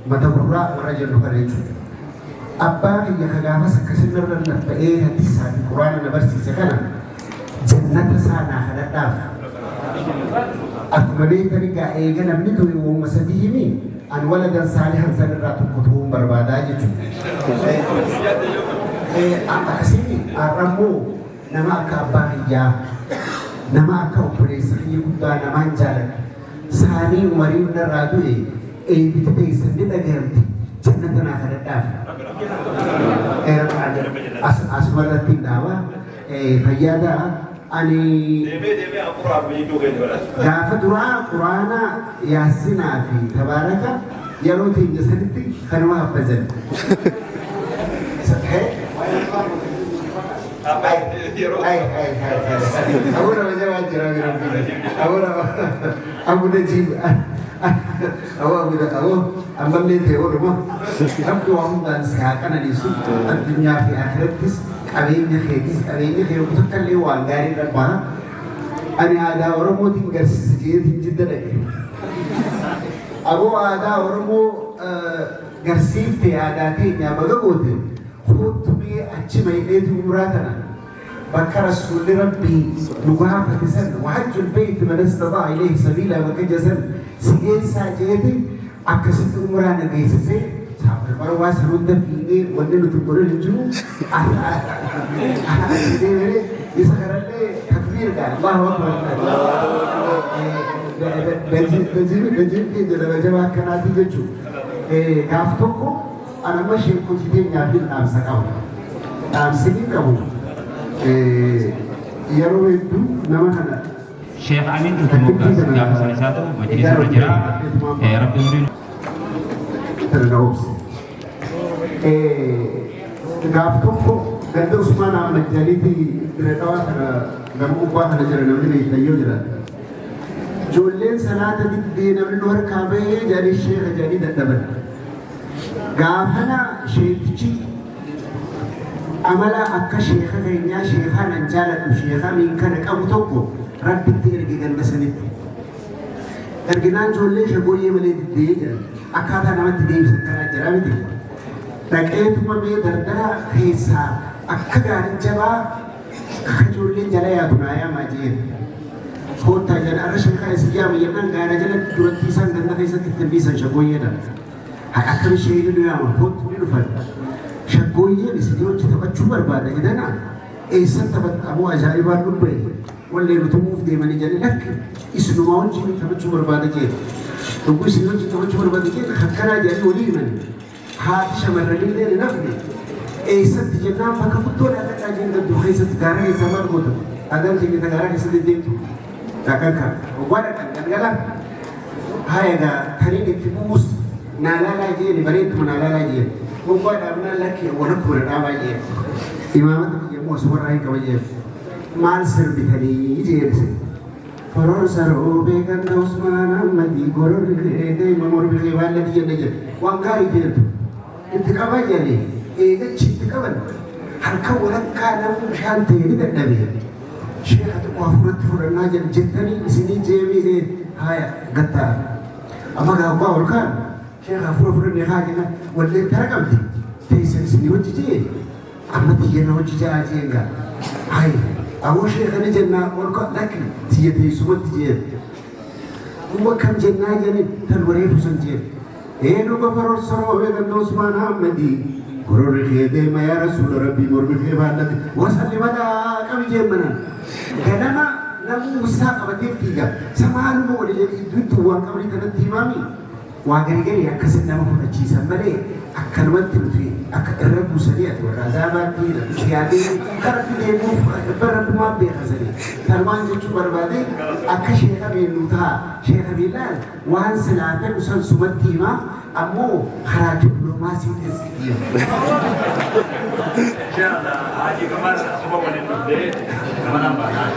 Mata gurraa warra jennu kana jechuudha. Abbaa kiyya ka gaafas akkasin narra naffa'ee hadiisaa fi quraana na barsiise kana jannata isaa naa kadhadhaaf. Akkuma beektan egaa eega namni du'e uumama sadii himi an waladan saalihan san irraa tokko ta'uun barbaadaa jechuudha. Akkasiin har'ammoo nama akka abbaa kiyyaa, nama akka obboleessa kiyya guddaa namaan jaaladha. Saanii Umariin narraa du'e eeybiti teessan ni dhagayamti jannata naa kadhadhaaf. Asuma irratti hin dhaaba. Fayyaa ta'a. Ani Deemee deemee hafuuraaf miidhuu keenya badhaasa. Gaafa duraa quraana yaassinaa fi tabaaraka yeroo teenya sanitti kanuma haffazan. Ay, ay, ay, ay. Abu nama jabaa jira Abu nama Abu Najib Abu Abu Abu ammallee ta'e ooluma Rabbi waa hundaan si haa qananiisu addunyaa fi akhirattis qabeenya keetis qabeenya kee takka illee waan gaarii dhabaa. Ani aadaa Oromootiin garsiisa jeetiin jidda dhaqe. Aboo aadaa Oromoo garsiifte aadaa teenyaa baga goote koottumee achi maydheetu umraa tana bakka rasuulli Rabbii nu gaafate san wahajjul beeyti man istataa ilayhi sabiila bakka jasan si geessaa jeeti akkasitti umraa na geessisee saafal san hunda fiigee wanni nuti godhan hin jiru. Isa kanallee takbiir dha. Allahu akbar. Dajiin keenya nama jabaa akkanaati jechuudha. Gaaf tokko an amma sheekotii teenyaaf hin dhaamsa qaba. Dhaamsi ni qabu. Yeroo hedduu nama kana Sheekh Amin tutu moggaas gaafa sana isaa ta'u majlisa irra jira. Rabbi umrii tana na obsi. Gaaf tokko ganda Usmaan Ahmad Jaliiti bira dhawaa kana gama gubbaa kana jira namni beektan yoo jiraate. Ijoolleen salaata diddee namni nu harkaa bahee jedhanii sheeka jedhanii dadhaban. Gaafana sheekichi amala akka sheeka keenyaa sheekaa nan jaaladhu sheekaa miin kana qabu tokko Rabbitti erge ganda sanitti. Erginaan ijoollee shagooyyee malee diddee jedhan akkaataa namatti deebisan kanaa jira miti. Dhaqeetuma mee dardara keessaa akka gaarii jabaa akka ijoolleen jala yaatu naa yaamaa jeen. Koottaa jedhan arra sheekaa isin yaama jennaan gaara jalatti duratti isaan ganda keessatti ittiin dhiisan shagooyyeedha. Akkami sheeyni nu yaama koottu ni dhufan. Shaggooyyeen isinii hojii taphachuu barbaada jedhana eessan taphatta aboo ajaa'ibaan dubba'e wallee nu tumuuf deemanii jedhanii lakki isinumaa wajjin taphachuu barbaada jeen. Dhuguu isin wajjin taphachuu barbaada jeen akkanaa jedhanii walii himan. Haati shamarranii illee hin hafne. Eessatti jennaan bakka guddoo dhaabbataa jeen gadduu keessatti gaara keessaa maal goota? Aadaan keenya ta gaaraa keessatti deemtu. Dhaqan kan oggaa dhaqan galgala haya gaa kaniin itti bu'us naa laalaa jeeni bareedduma naa laalaa jeen. Oggaa dhaabnaan lakki wala kuuna dhaabaa jeen. Imaamata biyya immoo asumarraa hin qaba jeen. Maal sirbitanii jeen isin. Fororsa roobee ganda Usmaan Ahmadii gororri kee deema mormi kee baallati jenne jedhe. Waan gaarii jeentu. Itti qabaa jedhanii eegachi itti qaban halkan walakkaa namni bishaan ta'e ni dadhabe. Sheeka xiqqoo hafuuratti fudhannaa jedhe jettanii isinii jeemii haaya gattaa. Amma gaabbaa ol kaan sheeka hafuura fudhannee haa jenna walleen tara qabdi. Teessan isinii hojii jee amma tiyya na hojii ja'aa jeen gaa. Hayi aboo sheeka ni jennaa ol kaan lakki tiyya teessumatti jeen. Duuba kam jennaa jedhanii tan wareefu san jeen. Ee dhuga fororsa roobee ganda Usmaan Ahmadii gororri kee deema yaa rasuula Rabbii mormi kee baallate wasalli balaa qabi jeen manaan. Ganama namni usaa qabatee fiiga. Samaaluma godhe jedhee iddoo waan qabrii kanatti himaami. Waa gari akkasin nama fudhachiisan malee akkanumatti nuti akka irra buusanii ati warra azaabaatti rabbi yaadee karatti deemuuf bara rabbumaan beekasanii. Tanumaan jechuu barbaade akka sheeka beellu ta'a. Sheeka beellaan waan silaa fedhu san sumatti himaa ammoo karaa dippiloomaasiitiin sitti hima. Inshallah Haji Kamal asuma waliin dhuftee nama nan baanaa.